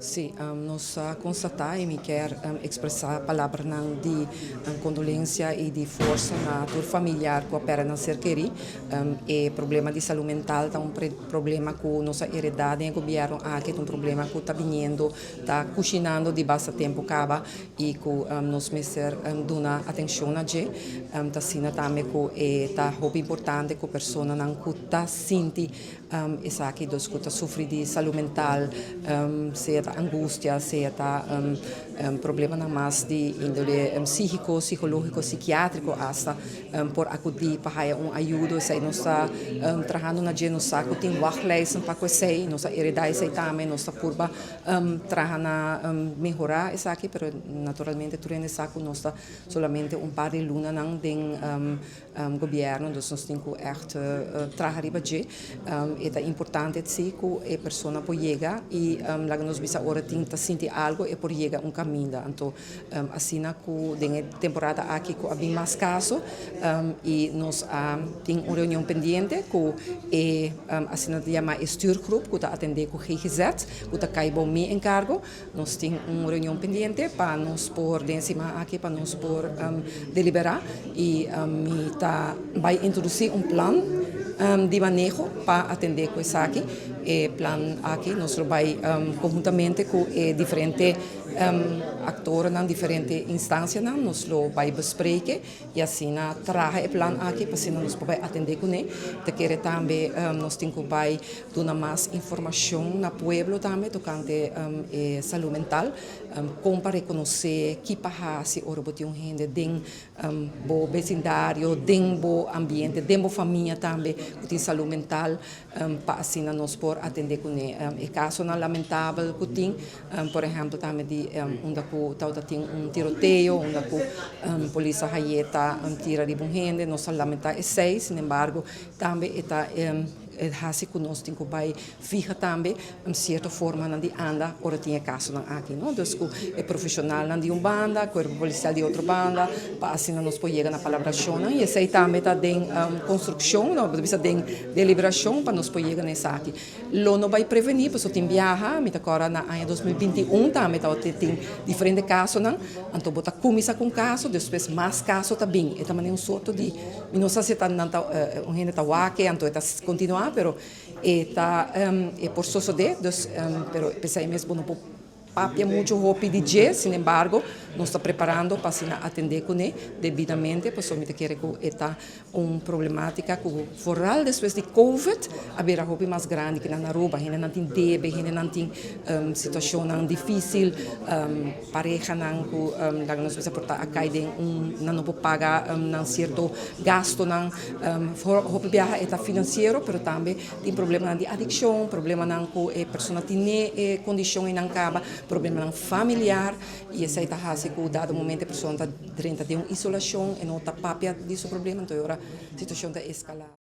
Sí, nos a constata y mi kier expresa palabranan di condolencia y di forsa na tur familiar cu a perde nan ser keri. E problema di salud mental ta un problema cu nos a hereda den e gobierno aki, ta un problema cu ta biniendo, ta cushinando di basta tempo caba y cu nos mester duna atencion na dje. Ta asina tambe cu e ta hopi importante cu personanan cu ta sinti esaki, dus cu ta sufri di salud mental, sea ta angustia, sea ta problemanan mas di indole psihico, psicologico, psikiatrico hasta, por acudi pa haya un ayudo. Esey nos ta trahando na dje. Nos sa cu tin wachtlijsten pa cu esey, nos a hereda esey tambe, nos ta purba traha na mehora esaki, pero naturalmente tur hende sa cu nos ta solamente un par di lunanan den gobierno, dus nos tin cu echt traha riba dje. E ta importante si cu e persona por yega y, laga nos bisa, ora tin ta sinti algo, e por yega un caminda. Anto asina cu den e temporada aki cu a bin mas caso y nos a tin un reunion pendiente cu e asina ta yama e stuurgroep cu ta atende cu GGZ, cu ta cay bou mi encargo. Nos tin un reunion pendiente pa nos por den siman aki pa nos por delibera y mi ta bay introduci un plan di maneho pa atende cu esaki. E plan aki nos lo bay conhuntamente cu e diferente actornan, diferente instancianan, nos lo bay bespreken y asina traha e plan aki pa asina nos por bay atende cune. Ta kere tambe nos tin cu bay duna mas informacion na pueblo tambe tocante e salud mental, con pa reconoce, ki pa haci ora bo tin un hende den bo vecindario, den bo ambiente, den bo famia tambe cu tin salud mental, pa asina nos por atende cune. E casonan lamentabel cu tin, por ehempel tambe di unda cu tawata tin un tiroteo, unda cu polis a haye ta tira riba un hende, nos ta lamenta esey. Sin embargo, tambe e ta haci cu nos tin cu bay fija tambe un cierto formanan di anda ora tin e casonan aki, no? Dus cu e profesionalnan di un banda, cuerpo policial di otro banda, pa asina nos por yega na palabracionnan, y esey tambe ta den construccion, no, bisa den deliberacion pa nos por yega na esaki. Lo no bay preveni, pasobra tin biaha, mi ta acorda na aña 2021 tambe tabata tin diferente casonan, anto bo ta cuminsa cu un caso, despues mas caso ta bin. E ta manera un sorto di, mi no sa si ta nan ta un hende ta wak, anto e ta continua, pero e ta e por sosode, dus, pero pesey mes bo no por papia mucho hopi di dje. Sin embargo, nos ta preparando pa asina atende cune debidamente, pasobra mi ta kere cu e ta un problematica cu vooral despues di COVID a bira hopi mas grandi cu na Aruba. Hendenan tin debe, hendenan tin situacionnan dificil, parehanan cu, laga nos bisa, por ta a cay den un nan no por paga nan cierto gastonan. Hopi biaha e ta financiero, pero tambe tin problemanan di adiccion, problemanan cu e persona tin e condicion y nan caba, problemanan familiar, y esey ta haci cu dado momento e persona ta drenta den un isolacion, e no ta papia di su problema, anto ora situacion ta escala.